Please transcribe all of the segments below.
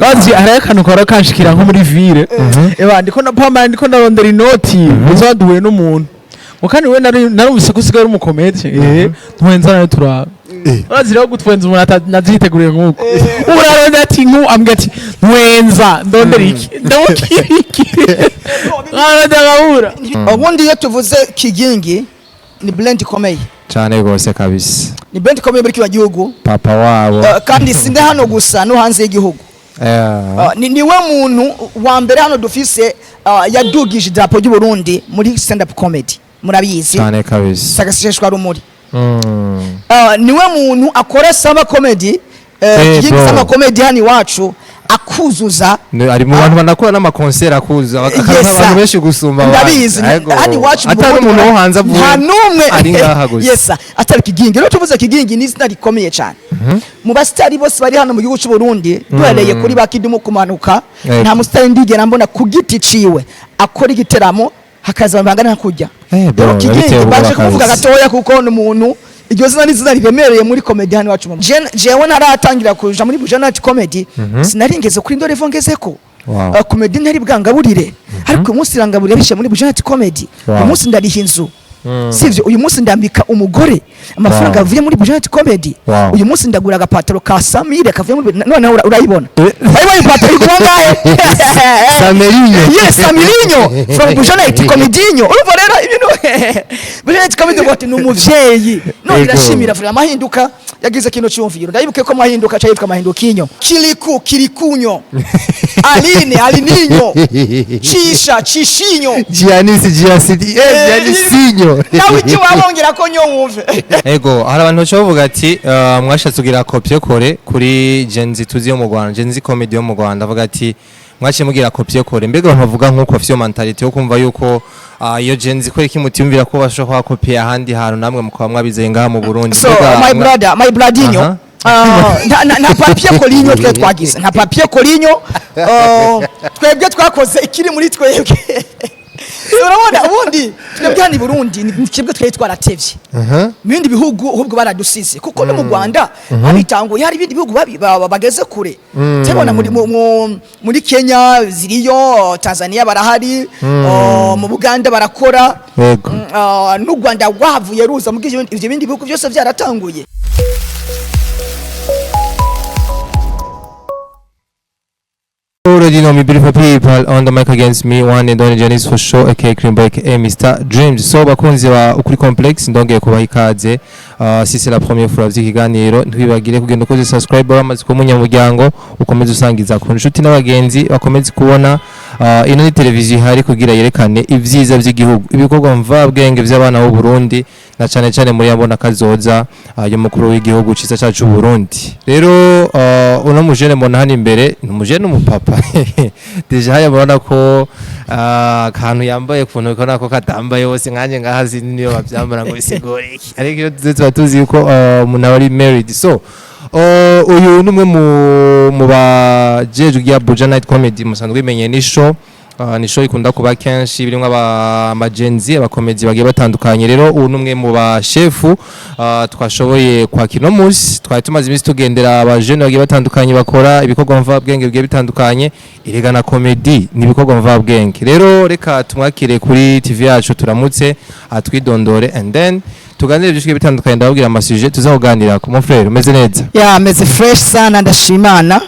Bazi hariho akantu kahora kanshikira nko muri ville. Eba ndiko ndapambana, ndiko ndarondera inoti, uzaduhuye n'umuntu ngo kandi we narumvise ko usigaye uri umukomedi, ntwenza nawe turaba. Urazi rero gutwenza umuntu atanaziteguriye nk'uko urarondera ati nku ambwira ati ntwenza ndondera iki, ndamubwira iki, nkarondera nkabura. Ubundi iyo tuvuze Kigingi ni brand ikomeye. Cyane rwose kabisa. Ni brand ikomeye muri kino gihugu. Papa wabo. Kandi si ndi hano gusa, no hanze y'igihugu. Niwe muntu wa mbere hano dufise yadugije idarapo ry'u Burundi muri stand up comedy, murabizi. Cyane kabisa. Sagaseshwa rumuri. Niwe muntu akora summer comedy, Kigingi bro. summer comedy hano iwacu akuzuza. Ari mu bantu banakora n'amakonseri akuza Yes, akaronka abantu sir. benshi gusumba abandi. Ndabizi. Ego. Hano iwacu mu Atari Burundi umuntu wo hanze avuye nta n'umwe ari ngaha gusa. Yes sir. Atari Kigingi. Rero tuvuze Kigingi ni izina rikomeye cyane mu basitari bose bari hano mu gihugu cy'u Burundi, duhereye kuri ba Kidumu kumanuka. Nta musitari ndigera mbona ku giti ciwe akora igiteramo hakaza abantu bangana kujya. Bro, Rero Kigingi biteye ubwoba baje kumuvuga kabisa. gatoya kuko ni umuntu iryo zina ni izina riremereye muri comedy hano iwacu. Jewe ntaratangira kuja muri Buja Night Comedy, sinaringeze kuri ndo level ngezeko. Comedy ntari bwangaburire, ariko uyu munsi irangaburira bishe muri Buja Night Comedy. Uyu munsi ndariha inzu, sivyo? Uyu munsi ndambika umugore amafaranga avuye muri Buja Night Comedy. Uyu munsi ndagura agapataro ka Samire kavuye muri, noneho urayibona, urayibona ipataro igura angahe? Samerinho. Yes, Samirinho from Buja Night Comedinho. Urumva rero ibintu Buja Night Comedy ngo ati ni umuvyeyi none. Irashimira vuba amahinduka yagize kino cyumviro. Ndayibuke ko mahinduka aca yitwa Mahindukinyo, Kiliku Kilikunyo, Aline Alininyo, Cisha Cishinyo. Giannis Giasidi, Giannisinho. Nawe icyo wabongera ko nyo wumve. Ego, hari abantu bashobora kuvuga ati mwashatse kugira copier-coller kuri Gen Z tuzi yo mu Rwanda, Gen Z comedy yo mu Rwanda, avuga ati mwaciye mugira copier-coller. Mbega abantu bavuga nk'uko bafite iyo mentalité yo kumva yuko iyo Gen Z ko iki mutiyumvira ko bashobora kuba ahandi hantu, namwe mukaba mwabizeye ngaha mu Burundi? So Mbega my brother, my bradinho. Nta papier colinyo twe twagize, nta papier colinyo. Twebwe twakoze ikiri muri twebwe. Urabona ubundi twebwe hano i Burundi ni twebwe twari twaratevye. Mu bindi bihugu ahubwo baradusize, kuko no mu Rwanda babitanguye, hari ibindi bihugu bageze kure. Tubona muri Kenya ziriyo, Tanzania barahari, mu Buganda barakora. N'u Rwanda rwahavuye ruza mu ivyo bindi bihugu byose byaratanguye. Already know me, beautiful people. On the mic against me, one and only Janice for sure, aka Cream Boy, aka Mr. Dreams. So bakunzi ba Ukuri Complex, ndongeye kubaha ikaze. Si c'est la première fois vy'ikiganiro, ntwibagire kugenda ukoze subscribe, bamaze kuba umunyamuryango, ukomeze usangiza ku nshuti n'abagenzi bakomeze kubona. Ino ni televiziyo ihari kugira yerekane ivyiza vy'igihugu, ibikorwa mvabwenge vy'abana b'u Burundi, na cane cane muri yabona kazoza y'umukuru w'igihugu ciza cacu Burundi. Rero uno mujene mbona hano imbere ni umujene umupapa, déjà haya murabona ko akantu yambaye kuntu ubona ko katambaye hose nkanje ngaha sinzi niyo bavyambara ngo bisigure iki, ariko iyo tuzi tuba tuzi yuko umuntu aba ari married. So uyu ni umwe mu bajejwe ya Buja Night Comedy musanzwe bimenye. Ni show ni show ikunda kuba kenshi birimo abagenzi abakomedi bagiye batandukanye. Rero ubu ni umwe mu bashefu twashoboye kwakira uno munsi. Twari tumaze iminsi tugendera abajene bagiye batandukanye bakora ibikorwa mvabwenge bigiye bitandukanye. Erega na comedy ni ibikorwa mvabwenge. Rero reka tumwakire kuri TV yacu, turamutse, atwidondore and then tuganire byinshi bigiye bitandukanye. Ndababwira amasuje tuzakuganira ku mon frère. Umeze neza? Ya, meze fresh sana, ndashimana.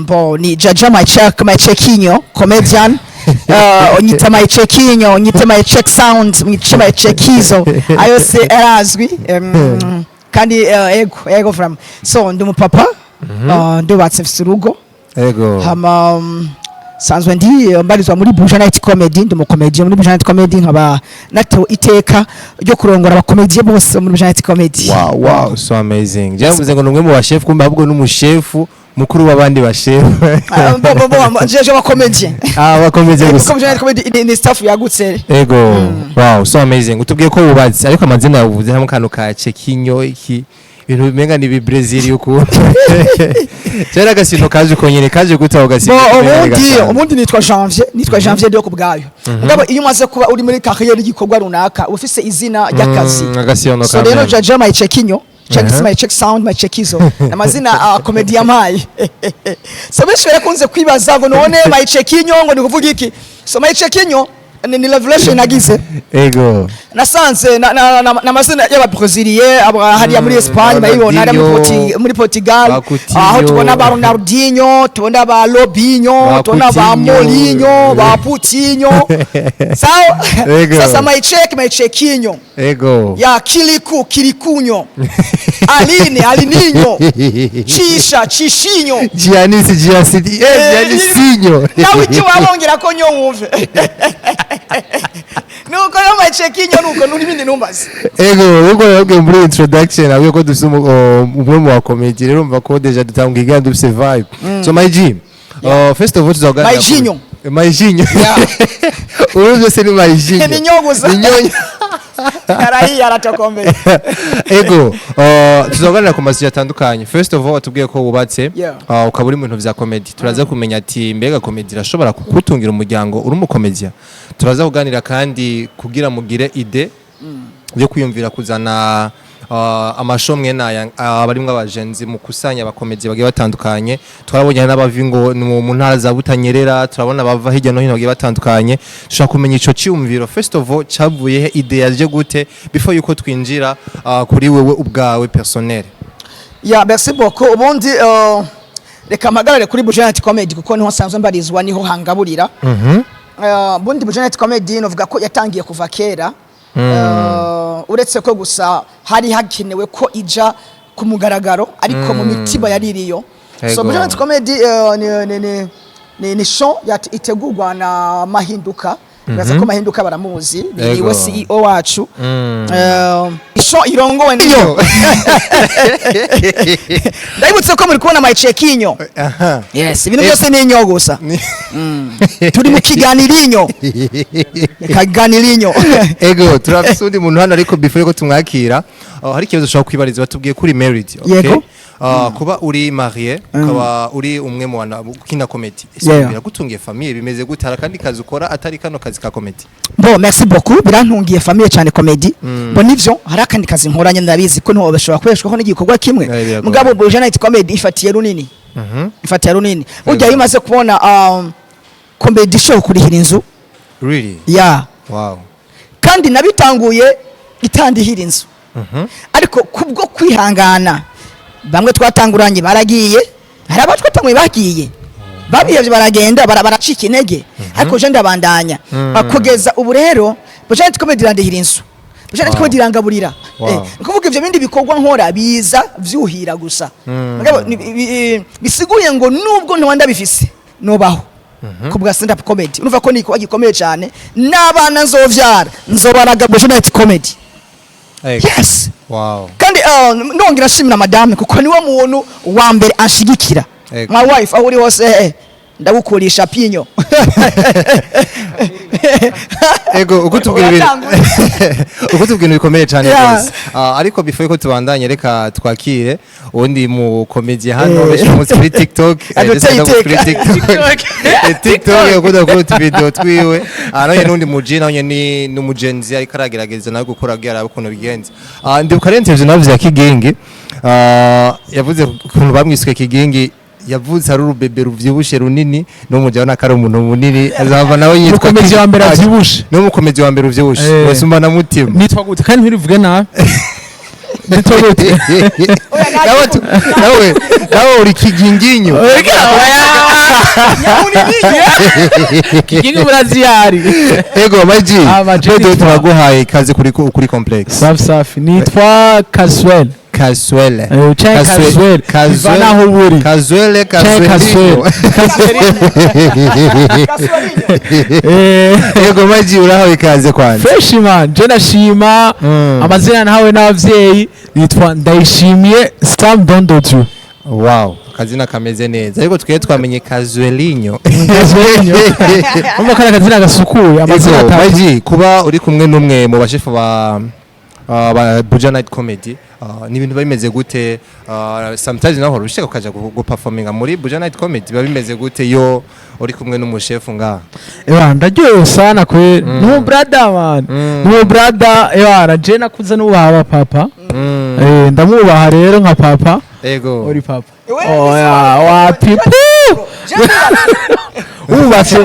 Bo ni Jaja my check my checkinyo comedian. Unyita my checkinyo, unyita my check sound, unyita my checkizo, ayo se arazwi. Kandi ego ego from so ndi umupapa, ndubatse, mfise urugo. Hama sanzwe ndi mbarizwa muri Buja Night Comedy, ndi umukomedian muri Buja Night Comedy, nkaba natewe iteka ryo kurongora abakomediye bose muri Buja Night Comedy. Wow, so amazing. Je mvuze ngo ni umwe mu bashefu, kumbe ahubwo n'umushefu mukuru w'abandi bashefu. Ah, bo jeje abakomediye. Ah, bakomeze gusa. Kuko Buja Night Comedy ni staff yagutse. Ego, wow, so amazing. Utubwiye ko wubatse, ariko amazina yawe uvuze hamwe kantu ka Cekinyo, iki ibintu bimenga ni Brazil ukuntu. Cyera agasino kaje uko nyene kaje gute aho gasino? Bo kumenga ni ubundi gasanzwe? Ubundi nitwa Janvier, nitwa Janvier Dio kubwayo. Mugabo iyo umaze kuba uri muri carrière y'igikorwa runaka, uba ufise izina ry'akazi. Agasino So ka rero meme. Jaja my Cekinyo Check my check sound, my checkizo, amazina comedy yampaye. So benshi barakunze kwibaza ngo none my checkinyo ngo ni kuvuga iki? So my checkinyo ni revelation nagize. Nasanze na mazina y'ababrésiliens aba hariya muri Espagne, bayibona hariya muri Ronaldinho, muri Portugal, ba Coutinho. Aho tubona ba Ronaldinho, tubona ba Robinho, Ba tubona ba Coutinho. Molinho, ba Putinho. Sawa. Sasa my check, my checkinho, ya Kiliku, Kilikunyo, Aline, Alininho, Chisha, Chishinho. Giannis, Giancini, Giannisinho. Nawe icyo wabongera ko nyo wumve nuko no my checkinho nuko n'ibindi numbaze. Ego, uko yabwiye muri introduction abwiye ko dufise umwe mu bakomedi, rero umva ko déjà dutanga iganiro, dufise vibe. So my G, first of all tuzaganira My Ginho. My Ginho. Ubu byose ni my Ginho. Ni nyo gusa. Ni nyo. Arahiye, aratokombeye. Ego, tuzaganira ku mazu atandukanye. First of all watubwiye ko wubatse, ukaba uri mu bintu vya comedy. Turaza kumenya ati mbega comedy irashobora kugutungira umuryango uri umukomedia? Turaza kuganira kandi kugira mugire idée yo kwiyumvira kuzana amasho mwe naya abarimwo abagenzi mu kusanya abakomedi bagiye batandukanye. Twarabonye n'abavi ngo ni mu ntara za Butanyerera, turabona abava hirya no hino bagiye batandukanye. Dushaka kumenya ico cyumviro, first of all cavuye he, idée yaje gute, before yuko twinjira kuri wewe ubwawe personnel. Ya, merci beaucoup. Ubundi reka mpagarare kuri Buja Night Comedy kuko niho nsanzwe mbarizwa, niho hangaburira. Ubundi Buja Night Comedy novuga ko yatangiye kuva kera, uretse ko gusa hari hakenewe ko ija ku mugaragaro, ariko mu mitima yaririyo. So Buja Night Comedy ni show itegurwa na Mahinduka. Bibaza ko Mahinduka baramuzi, ni niwe CEO wacu. Show irongowe Yo. Ndabibutse ko muri kubona my chekinyo. Yes, ibintu byose ni inyo gusa. Turi mu kiganirinyo, kaganirinyo. Ego, turafise undi muntu hano, ariko before ko tumwakira, hari ikibazo ushobora kwibariza. Batubwiye kuri married, okay? Yego. Kuba uri marié, ukaba uri umwe mu bantu ukina comedy, ese biragutungiye famille? Bimeze gute? Hari akandi kazi ukora atari kano kazi ka comedy? Bon, merci beaucoup. Birantungiye famille cyane comedy. Bon, nivyo, hari akandi kazi nkora nyine, ndabizi ko ntiwo bashobora kubeshwaho n'igikorwa kimwe. Biragoye. Mugabo Buja Night Comedy ifatiye runini, ifatiye runini. Burya iyo umaze kubona comedy show kurihira inzu. Really? Ya. Wow. Kandi nabitanguye itandihira inzu, ariko kubwo kwihangana, bamwe twatanguranye baragiye, hari abo twatanguye bagiye babihevye, baragenda, baracika intege, ariko je ndabandanya. Kugeza ubu rero Buja Night Comedy irandihira inzu, Buja Night Comedy irangaburira. Ni kuvuga ivyo bindi bikorwa nkora biza vyuhira gusa. Mugabo bisiguye ngo nubwo ntoba ndabifise nobaho ku bwa stand up comedy. Urumva ko ni igikorwa gikomeye cyane, n'abana nzovyara nzobaraga Buja Night Comedy. Ego. Yes. Wow. Kandi ndongera nshimira madame kuko niwe muntu wa mbere anshigikira. Ego. My wife, aho uri hose, ndagukurisha pinyo. Ego, uko tubwira ibintu Uratanguye. uko tubwira ibintu bikomeye cyane rwose. Ariko before ko tubandanye, reka twakire uwundi mu comedy hano, benshi bamuzi kuri TikTok. Aduteye ndetse no kuri iteka. TikTok. TikTok ukunda gukora utuvideo twiwe. Nawe n'undi muji nawe ni n'umugenzi, ariko aragerageza nawe gukora kugira arabe ukuntu bigenza. Ndibuka rero interview navuze ya Kigingi. Yavuze ukuntu bamwiswe Kigingi, yavuze ari urubebe ruvyibushe runini, n'umujya ubona ko ari umuntu munini, azava nawe yitwa Umukomedi wa mbere avyibushe. Niwe mukomedi wa mbere uvyibushe. Wese umva na mutima. Nitwa gute? Kandi ntirivuge nabi, nitwa gute? Nawe uri kiginginyo. Kigingi muraziyari. Ego maji. Ah, Maji. Bado turaguhaye ikaze kuri complex. Safi safi, nitwa Kaswel. Kaswele. Canke Kaswel, biva naho uri. Kazwele. Canke Kazwelinyo. Kaswel. Ego maji, urahawe ikaze kwanza. Fresh man, je nashima. Amazina nahawe n'abavyeyi nitwa Ndayishimiye Sam Dondoju. Wow, akazina kameze neza, ariko twe twamenye Kazwelinyo. Kazwelinyo, urumva ko ari akazina gasukuye, amazina Ego atatu. Maji, kuba uri kumwe n'umwe mu bashefu ba Buja Night Comedy, ni ibintu biba bimeze gute? Sometimes naho urushaka ukaja guperforminga muri Buja Night Comedy, biba bimeze gute yo uri kumwe n'umushefu ngaha? Ewa, ndaryohewe sana kwe, ni brother man, ni brother. Ewa, je nakuze nubaha papa. Ndamwubaha rero nka papa. Uri papa? Oya, wapi? Wubatse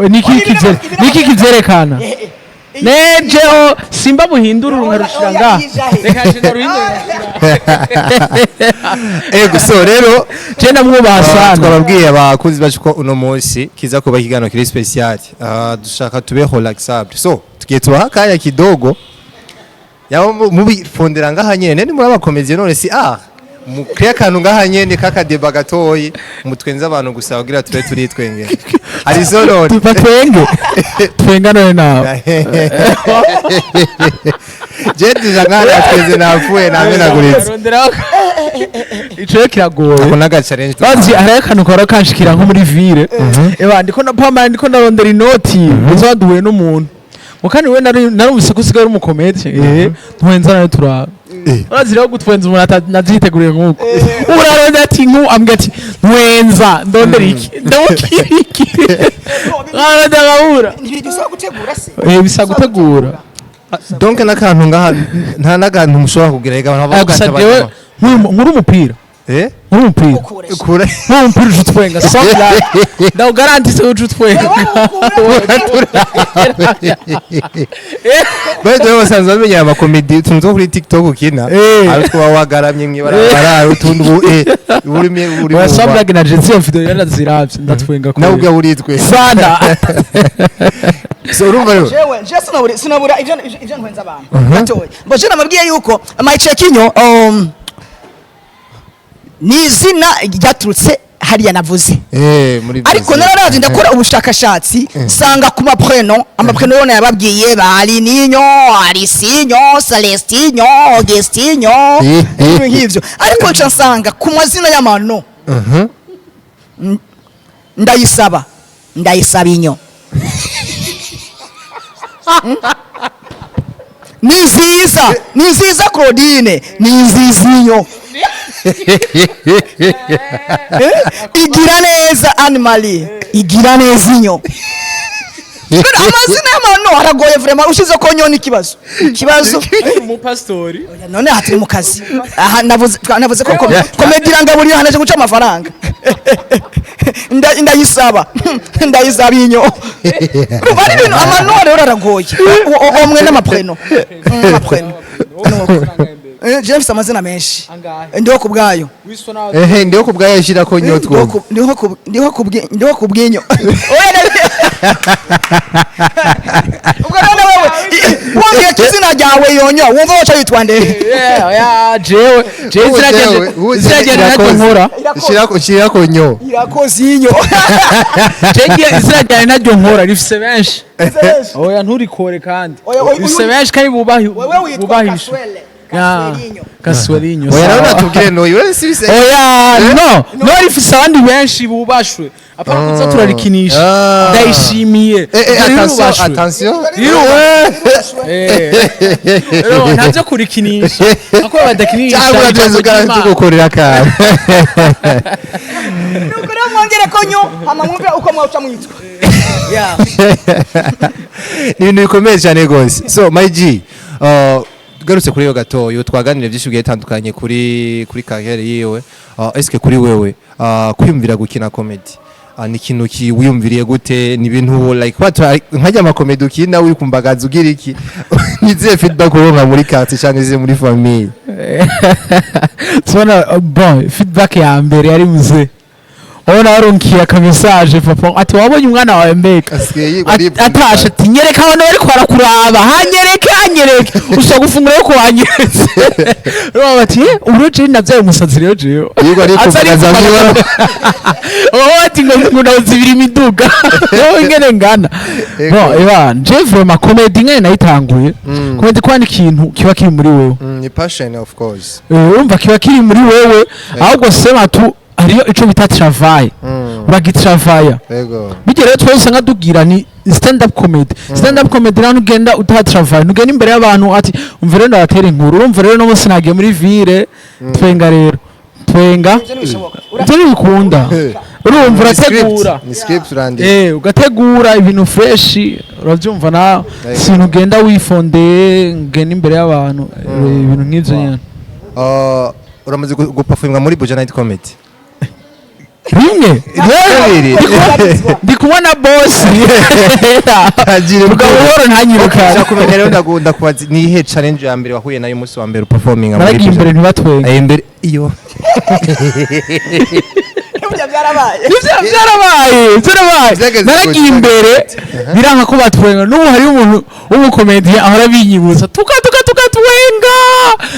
niki kivyerekana? Nejeho simba buhindura nkarushira ngaha, reka nje ndaruhindure. Ego, so rero je ndamwubaha sana. Twababwiye abakunzi bacu ko uno munsi kiza kuba ikiganiro kiri special. Dushaka tube relaxable, so tugiye tubaha akanya kidogo yaba mubifondera ngaha nyene. Ni muri abakomezi none si mukriya akantu ngaha nyene kakadeba gatoyi mutwenza abantu gusa kugira tube turitwengera arizo none. Tuva twenge, twenga none nawe. Je déjà ngaha natwenze, napfuye, namenaguritse. Ico rero kiragoye. Ako naga challenge. Bazi hariho akantu kahora kanshikira nko muri ville. Eba ndiko ndapamba, ndiko ndarondera inoti, uza duhuye n'umuntu ngo kandi we narumvise ko usigaye uri umukomedi, ntwenza nawe turaba. Urazi rero gutwenza umuntu atavyiteguriye nk'uko urarondera ati nku ambwira ati ntwenza, ndondera iki, ndamukira iki, ararondera akabura. Ntibidusaba gutegura se? Bisaba gutegura. Donc n'akantu ngaha nta n'akantu mushobora kugira ega abantu bavuga Gusa ati jewe nkuru umupira eh nkuru umupira Ukure. Kure. Nkuru umupira uje utwenga sans blague, ndawugarantise uje utwenga. By the way, basanzwe bamenyera amakomedi, utuntu two kuri TikTok ukina, ari two wagaramye mw'ibarabara, ari utundi ubu urimo uri. Oya, sans blague, na je iyo video yaraziravye ndatwenga. Nawe kubera ubwawe uritwe sana. So urumva rero Jewe je sinabura ivyo ntwenza abantu gatoya. Mbo je namabwiye yuko My Chekinyo ni izina ryaturutse hariya navuze. Muri Ariko Brazil. nararavye, ndakora ubushakashatsi, nsanga ku maprénom, amaprénom yone yababwiye ba Ninyo, Alisinyo, Celestinyo, Augustinyo, ibintu nk'ivyo. Ariko nca nsanga ku mazina y'amano ndayisaba, ndayisaba inyo. Ni nziza, ni nziza Claudine, ni nziza inyo. Igira neza Anne Marie, igira neza inyo. Rero amazina y'amano aragoye vraiment, ushize ko nyo ni ikibazo, ikibazo. Umupasitori. None aha turi mu kazi aha, navuze navuze ko comédie irangaburira, hanaje guca amafaranga. Ndayisaba, ndayisaba inyo. Urumva ari ibintu amano rero aragoye. Omwe n'amaprénom. Amaprénom. Je mfise amazina menshi. Angahe? Ndiho ku bwayo. Ehe, ndiho kubwayo yashira ko nyo Ndiho twumva. Ndiho ku bwinyo. Oya, ubwo none wewe wambwiye ko izina ryawe yonyo, wumva waca witwa nde? Oya, jewe izina ryanje, izina ryanje naryo nkora. Shira ko nyo. Irakoze inyo. Jewe izina ryanje naryo nkora rifise benshi. Oya, nturikore kandi. Oya, oya, rifise benshi kandi bubahi Wewe witwa bubahisha. Kaswele. Ya, Kaswelinyo. Kaswelinyo. Oya, nawe Sawa. natubwire noyo ure sibise. Oya, no rifise abandi benshi bubashwe, apana kuza turarikinisha. Ndayishimiye. Attention. Rirubashwe. Attention. Rero ntavyo kurikinisha ako badakinisha. Cyangwa Ijambo urabyeza ry'Imana. tugukorera akantu. Nuko rero mwongere ko nyo, hama mwumve uko mwawuca mwitwa. Yeah. Ni ibintu bikomeye cyane rwose. So my G, tugarutse kuri iyo gatoyo, twaganiriye byinshi bigiye bitandukanye kuri carrière yiwe. Eske kuri wewe, kwiyumvira gukina comedy ni ikintu wiyumviriye gute? Ni ibintu like what nkajya amakomedi ukina uri kumbagaza ugira iki? Nizihe feedback uronka muri quartier cyangwa izihe muri famille? Tubona bon, feedback ya mbere yari muze urabona warunkiye aka message papa ati wabonye umwana wawe mbega. Asigaye yigwa aripfundika. Atashe ati nyereka abantu bariko barakuraba, hanyereke, hanyereke, ushobora gufungura yuko wanyeretse. Urumva bati ubu jewe navyaye umusazi rero jewe. Yigwa Aza aripfundika aripfundika. Wowe ati ngo ndawuzibira imiduga wowe ingene ngana. Ego. Bon, eba je vraiment comedy ngene nayitanguye, comedy kwa ni ikintu kiba kiri muri wewe. Ni passion, of course. Urumva kiba kiri muri wewe, ahubwo sema tu hariyo ico bita travail, uragitravailla. Bijya rero twese usanga tugira ni stand up comedy. Stand up comedy rero ntugenda utatravaille, ntugenda imbere y'abantu ati umva rero ndabatera inkuru, urumva rero no munsi nagiye muri ville, twenga rero twenga. Ivyo ntibishoboka. Ibyo ntibikunda, urumva urategura. Ni script urandika. Ugategura ibintu fresh, urabyumva nawe, Yego. sintu ugenda wifondeye, ugenda imbere y'abantu, ibintu nk'ivyo nyene. Uramaze guperforminga muri Buja Night Comedy? Rimwe. Kabiri. Ndi kumwe na boss. Agire. Mugabo buhoro ntanyirukane. Ushaka kumenya rero, ndagunda kubaza, ni iyihe challenge ya mbere wahuye nayo umunsi wa mbere uperforminga muri Naragiye imbere ntibatwenge. Ayo imbere iyo. Burya byarabaye. Nivyo, byarabaye, byarabaye. Byageze Naragiye gute? imbere biranka ko batwenga. N'ubu hariho umuntu w'umukomediye ahora binyibutsa tuka tuka tuka twenga.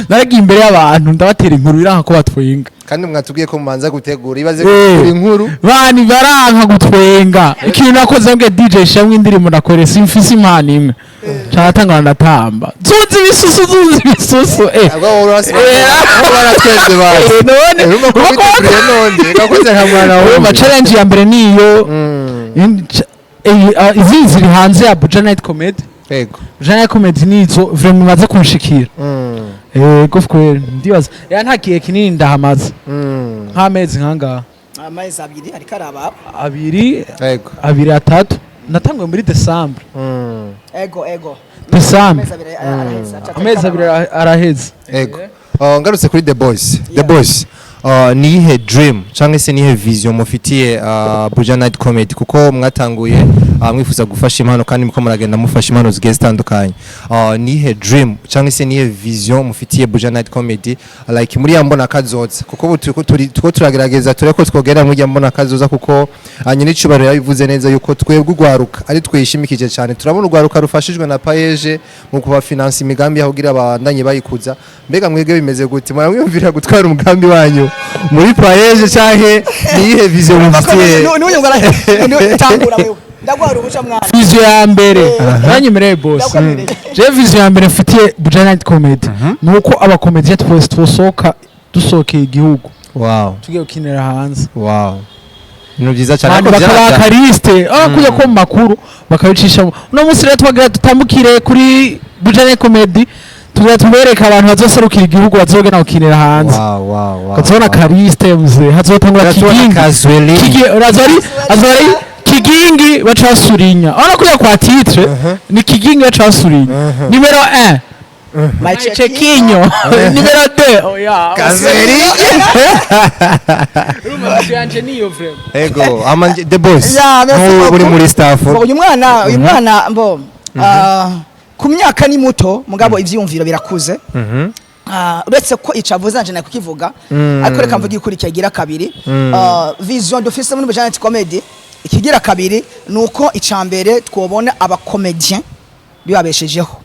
Naragiye imbere y'abantu, ndabatera inkuru, biranka ko batwenga. Kandi mwatubwiye ko mubanza gutegura, ibaze gutegura inkuru. Bani baranka gutwenga. Ikintu nakoze, mbwe DJ shamwe indirimbo nakore, simfise impano imwe, catangana ndatamba, zuzi ibisusu, zuzi ibisusu, eh. Ubwo wowe baratwenze bazi. None urumva ko witeguriye, none gakoze nka mwana urumva wawe. Challenge ya mbere niyo. Izindi ziri hanze ya Buja Night Comedy. Buja Night Comedy nizo vraiment imaze kunshikira. Yego kweri, ndibaza ya nta gihe kinini ndahamaze, nk'amezi nkangaha. Amezi 2 ariko araba. 2. 2, 3. Natanguye muri December. Ego. December. Amezi 2 araheze. Amezi 2 araheze. Ego. Ngarutse kuri The Boys. The Boys. Ni iyihe dream cyangwa se nihe vision mufitiye Buja Night Comedy? Kuko mwatanguye mwifuza gufasha impano, kandi muko muragenda mufasha impano zigiye zitandukanye. Ni iyihe dream cyangwa se nihe vision mufitiye Buja Night Comedy, like muri ya mbona kazoza? Kuko ubu turiko turagerageza tureko ko twogera muri ya mbona kazoza, kuko nyine icubaro yabivuze neza yuko twebwe urwaruka ari twishimikije cyane. Turabona urwaruka rufashijwe na PAEEJ mu kubafinansa imigambi yaho kugira abandanye bayikuza. Mbega mwebwe bimeze gute? Muramwiyumvira gutwara umugambi wanyu muri PAEEJ, canke niyihe vision mufitiye? N'uyu ngo araheze, tangura wewe, ndaguha uruhushya mwana. Vision ya mbere nanyemereye, boss. Ndakwemereye. Je vision ya mbere mfitiye Buja Night Comedy ni uko abakomediye twese twosohoka, dusohokeye igihugu, tugiye gukinira hanze. Wow, ibintu byiza cyane. Abantu Ariko bakaba kariste aho kujya ko mu makuru bakabicishamo. Uno munsi rero twagira dutambukire kuri Buja Night Comedy, tugira tubereka abantu bazoserukira igihugu, bazogenda gukinira hanze. Ukazobona kariste mzee, hazotangura Uratubona Kigingi. Kazweli. Kigi azori azori Kigingi baca basurinya. Urabona kuriya kwa titre ni Kigingi baca basurinya numéro 1. Chekinho numéro 2, oya. Kazweli. Urumva yanje niyo vraiment. Ego amanje The Boss. Ya, merci Nk'ubu uri beaucoup. muri staff. Bo, uyu mwana mbo ku myaka ni muto, mugabo ivyiyumviro birakuze. Uretse ko icavuze nanje nakukivuga, ariko reka mvuge ikurikira igira kabiri. Vision dufise muri Buja Night Comedy ikigira kabiri nuko icambere twobona abacomédien bibabeshejeho,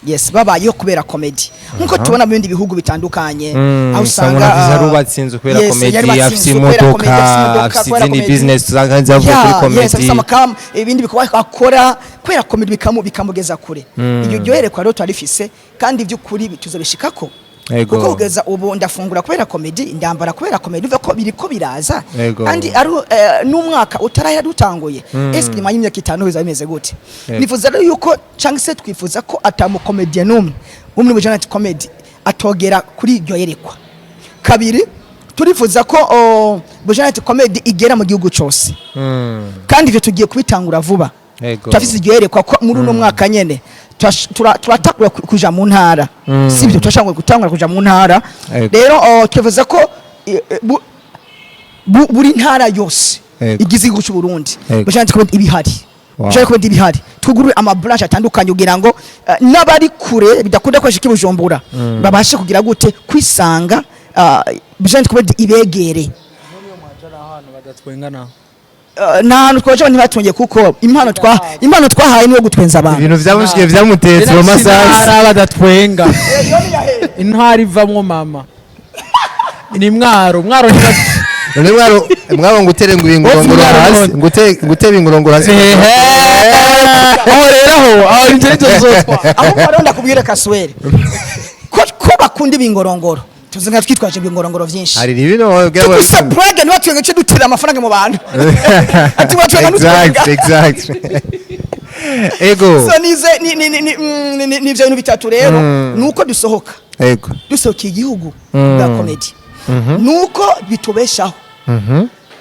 yes, babayeho kubera comedy, nkuko tubona mu bindi bihugu bitandukanye, aho usanga usanga yarubatse inzu kubera yes, comedy, yarubatse afise inzu kubera imodoka, comedy, afise imodoka afise kubera izindi comedy. business usanga zavuye kuri Yeah, yes, afise comedy. ibindi bikorwa akora kubera comedy bikamugeza kure. Iryo ryoherekwa rero turarifise, kandi by'ukuri tuzobishikako. Kuko kugeza ubu ndafungura kubera comedy, ndambara kubera comedy, uvuga ko biriko biraza. Kandi ari n'umwaka utarahera dutanguye, eske nyuma y'imyaka 5 bizaba bimeze gute? Nifuza rero yuko, cyangwa se twifuza ko ata mucomédien n'umwe wo muri Buja Night Comedy atogera kuri iryo yerekwa. Kabiri, turifuza ko Buja Night Comedy igera mu gihugu cose, kandi ivyo tugiye kubitangura vuba. Turafise iryo yerekwa ko muri uno mwaka nyene turatangura kuja mu ntara. Sibyo, turashaka gutangura kuja mu ntara. Rero twifuza ko buri ntara yose igize igihugu cy'u Burundi, Buja Night Comedy ibihari. Buja Night Comedy ibihari, twugurure ama branch atandukanye kugira ngo n'abari kure bidakunda ko bashika i Bujumbura babashe kugira gute kwisanga, Buja Night Comedy ibegere. Nta hantu twaje ntibatungiye, kuko impano twahaye niyo gutwenza abantu. Ibintu vyamushikiye vyamutetse mu masaha. Intara badatwenga, intara ivamwo mama ni Mwaro. Mwaro None Mwaro, Mwaro ngutere ngo ingorongoro Mwaro hasi. none. Ngute ingorongoro hasi. Aho rero aho inzu nizo zotwa. Ahubwo rero ndakubwira Kaswere ko bakunda ibingorongoro, tuzi nka twitwaje ibingorongoro vyinshi. Hari ibintu Tukuse blague ntibatwenga, ce dutira amafaranga mu bantu ati watwenga ntutwenga. Exact. Ego. So nize ni ni ni ni mm, ni- ni ni ivyo bintu bitatu rero, nuko dusohoka, dusohokeye igihugu bwa comedy, nuko bitubeshaho.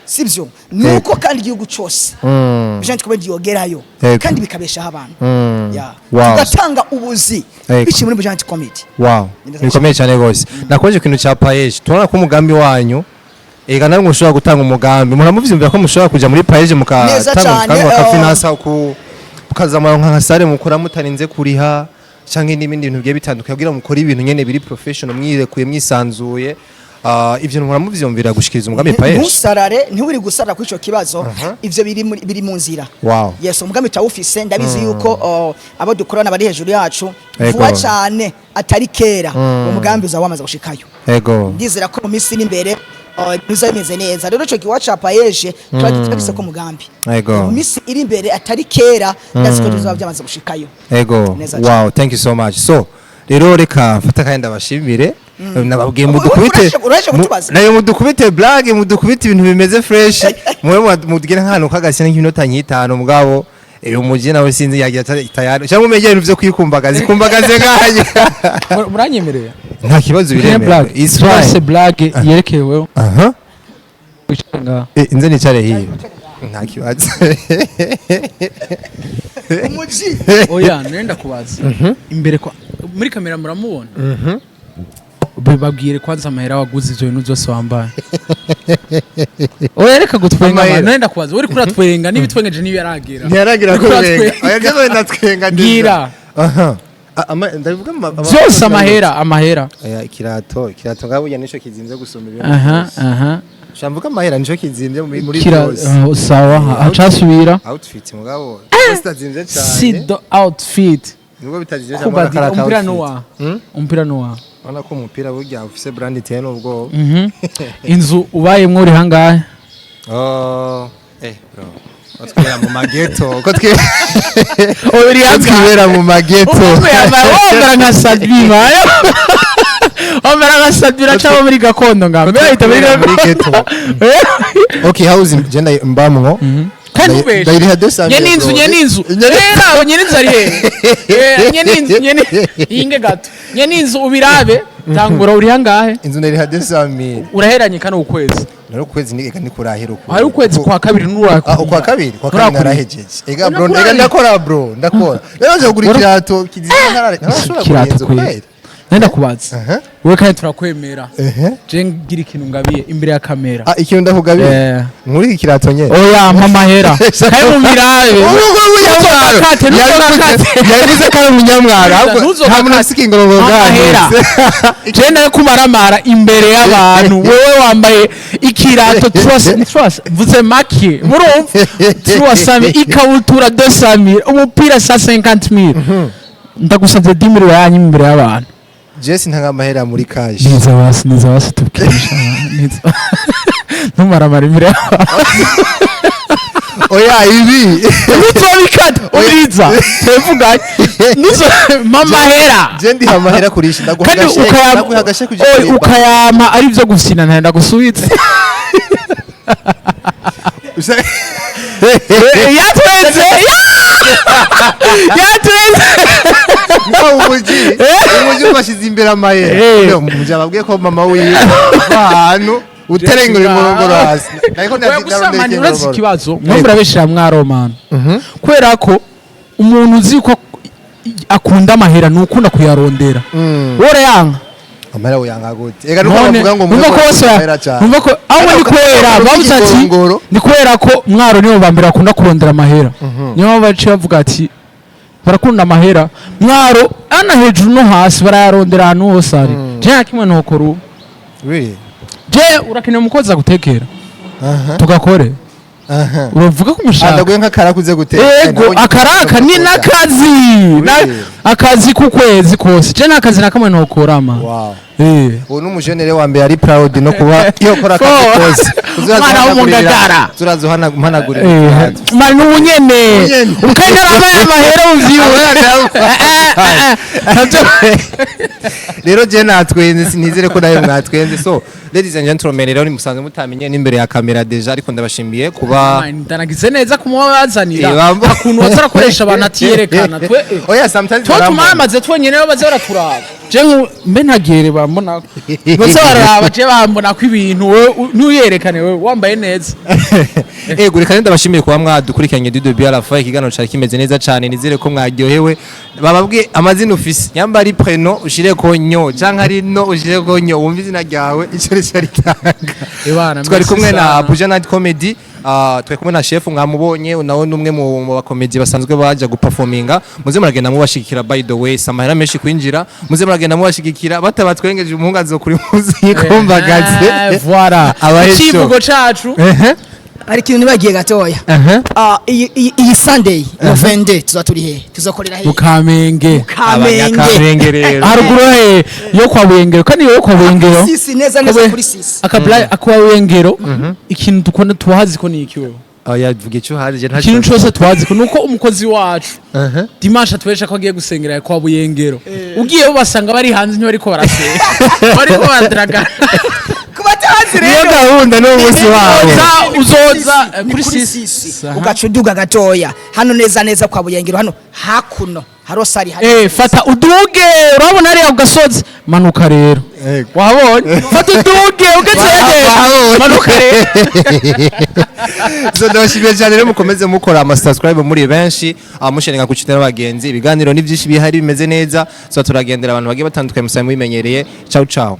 Sibyo? Nuko kandi igihugu cyose Giant Comedy yogerayo kandi bikabeshaho abantu. Yeah. Tugatanga ubuzi biciye muri Giant Comedy. Neza. Bikomeye cyane rwose. Nakoze ikintu cya PAEEJ, tubona ko umugambi wanyu, ega namwe mushobora gutanga umugambi, muramuvyumvira ko mushobora kuja muri PAEEJ Neza mukatanga cane, umugambi bakafinansa ku mukazamura nka salle mukora mutarinze kuriha, canke n'ibindi bintu bigiye bitandukanye kugira mukore ibintu nyene biri professional, mwirekuye, mwisanzuye. Ivyo muramuvyumvira gushikiriza umugambi PAEEJ? Ntusarare, ntiwiri gusarara kuri ico kibazo. Ivyo biri mu nzira. Yes, umugambi turawufise. Ndabizi yuko abo dukorana bari hejuru yacu. Vuba cyane, atari kera, uwo mugambi uzaba wamaze gushikayo. Ndizera ko mu minsi iri imbere bizaba bimeze neza. Rero ico gikorwa ca PAEEJ tuba turagise ko umugambi mu minsi iri imbere, atari kera, ndazi ko bizaba byamaze gushikayo. Neza. Wow, thank you so much. So rero reka mfata kandi ndabashimire. Nababwiye mudukubite Uraje kutubaza? Nayo mudukubite blague, mudukubite ibintu bimeze fresh, mwe mudugire nk'ahantu k'agasina nk'iminota nk'itanu. Mugabo umuji nawe sinzi yagira tayari cyangwa umenye ibintu byo kwikumbagaza, ikumbagaze nkanye. Muranyemereye? Nta kibazo, biremewe. Blague. It's Twase fine. blague yerekeye wewe. Aha. Wicare ngaha. Inze nicare hiyo, nta kibazo. Umuji. Oya, nenda kubaza imbere kwa muri kamera muramubona. Babwire kwanza amahera waguze ivyo bintu byose wambaye. Oya, reka gutwenga. Amahera. Man, nenda kubaza, uri kuratwenga n'ibitwengeje ntibiragera. Ntiyaragira Uriko kurenga. uratwenga. Oya, jewe ndatwenga déjà. Ngira. Aha. Ndabivuga Byose, amahera, amahera. Aya, ikirato ngabo burya nico kizimvye gusumba ibindi byose. Shamvuga amahera, nico kizimvye muri Kira byose. Sawa, acasubira. Outfit mugabo zitazimvye cyane. See the outfit. Nubwo bitazimvye cyane, Kubadi kara umupira outfit. nuwa umupira nuwa. Urabona ko umupira burya ufise brand iteye n'ubwoba. Inzu ubayemwo uri hangahe? Oh, bro. Ko twibera mu mageto. Ko Uri ko twibera mu mageto. Umwe yambaye, wambara nka Sadbi, wambara nka Sadbi, uraca muri gakondo nga mbere ahita muri Twibera muri ghetto. Okay, house je mbamwo. Kandi ubeshe. Ndayiriha 200. Nyene inzu, nyene inzu, rero nyene inzu ari hehe? Nyene inzu, nyene inge gato, nyene inzu ubirabe, tangura, uri hangahe? Inzu ndayiriha 200. Uraheranye kano ukwezi. Nari ukwezi ni eka nikurahera uku. Hari ukwezi kwa kabiri nurakurira. Ah, ukwa kabiri, kwa kabiri Nturakuriye. narahejeje. Ega bro, Unakuriye. ega ndakora bro, ndakora. Rero nje kugura ikirato kizima ntarashobora kugura Kirato inzu kweli. kweli. Nenda kubaza. Wewe kandi turakwemera. Je ngira ikintu ngabiye imbere ya kamera. Ah, ikintu ndakugabiye. Muri iki kirato nyene. Oya, mpa amahera kandi mubirabe. Umunyamwaro. Ntuzokakate, ntuzokakate. Yavuze ko ari umunyamwaro. Ahubwo Ntuzokakate. nta muntu afise ikingorongoro Amahera. bwanyu. Je nayo kumaramara imbere y'abantu, wewe wambaye ikirato trust mvuze make, murumva, 300, ikabutura 200, umupira 150,000. Ndagusabye 10 000 yanyu imbere y'abantu. Jesse ntanga amahera muri cash. Niza basi, niza basi, tubwirisha niza, ntumaramara imbere y'abantu. Oya, ibi. Ntuzobikata, ubiriza tevuganye, nizo mamahera. Je ndiha amahera kurisha, ndaguha Kandi agashe. ukayama Ndaguha agashe kuja Oy, kureba. ukayama ari byo gusina, ntenda gusubitse. Yatwenze, yatwenze. No, umuji ubashize imbere amahera. No, umuji ababwiye ko mama wiwe ahantu utarengera umurongoro hasi. Ariko Oya, gusa man, uretse ikibazo mwe murabeshera mwaromana, kubera ko umuntu uzi ko akunda amahera ni ukunda kuyarondera, wowe urayanga. Amahera uyanga gute? Ega nuko None bavuga ngo numva ko bose amahera cyane. Numva ko aho ni kubera bavuze ati Ikigongoro. ni kubera ko mwaro nibo ba mbere bakunda kurondera amahera. Niyo mpamvu baciye bavuga ati barakunda amahera mwaro, ana hejuru no hasi barayarondera, ahantu hose ari. Je nta kimwe ntokora ubu. Really? Je urakeneye umukozi agutekera tugakore? Uravuga ko umushaka. Ndaguye nk'akaraka uze guteka. Ego, akaraka ni n'akazi. Really? Akazi k'ukwezi kose, je nta kazi na kamwe ntokorama. Wow. Ubu ni umujenere wa mbere ari proud no kuba yokora akazi kose. Umwana wo mu Ngagara. Turaza uhanagurira. Mani n'ubu nyene. Ubunyene. Kandi narabaye amahera muvyiwe. Rero je natwenze, sinizere ko nawe mwatwenze. So ladies and gentlemen, rero ni musanzwe mutamenye n'imbere ya kamera déjà, ariko ndabashimiye kuba Ndanagize neza kumubazanira. Eh, Akuntu baza barakoresha abantu atiyerekana twe. Oya, sometimes Twe barambona. tumamaze twenyene, bo baza baraturaba. Je mbe ntagere bambona bose bararaba, je bambona ko ibintu wewe ntuyerekane, wewe wambaye neza. Ego, reka ndabashimiye kuba mwadukurikiranye du début à la fin. Ikiganiro cari kimeze neza cyane, nizere ko mwaryohewe. Bababwiye amazina ufise, nyamba ari prénom ushire ko nyo, canke ari no ushire ko nyo, wumva izina ryawe ico rico ritanga. Ebana, Twari merci kumwe na sana. Buja Night Comedy, twari kumwe na chef mwamubonye, nawe numwe mu bakomedi basanzwe baja guperforminga. Muze muragenda mubashigikira. By the way, samahera menshi kwinjira, muze muragenda mubashigikira. Batabatwengeje, umuhungu azokuri muzi yikumbagaze. Voilà. Abahesho. Icivugo cacu. Hari ikintu nibagiye gatoya. Ah, iyi Sunday no 22 tuza turi he? Tuzakorera he? Mu Kamenge. Kamenge. Abanyakamenge rero. Haruguru he yo kwa Buyengero, kandi yo kwa Buyengero. Sisi, neza neza kuri sisi. Akabla akwa Buyengero, ikintu dukunda tuhazi ko ni iki wewe? Oya, vuga icyo haje je. Ikintu cose tuhazi ko nuko umukozi wacu dimanche atweresha ko agiye gusengera kwa Buyengero. Ugiyeyo basanga bari hanze, ntibariko barasenga, bariko baradraga. Ku batazi Niyo rero, gahunda n'umunsi wabo. Uzoza Ni kuri kuri sisi. sisi, ugaca uduga gatoya hano, neza neza kwa Buyengero hano hakuno harosari hari. Fata uduge, urabona hariya ku gasozi, manuka rero. Yego. Wahabonye? Fata uduge ugeze Wahabonye. manuka rero. So ndabashimiye cyane rero, mukomeze mukora ama subscribe muri benshi, amusharinga ku nshuti n'abagenzi. Ibiganiro ni byinshi bihari bimeze neza, so turagendera abantu bagiye batandukanye, musabe mubimenyereye. Ciao ciao.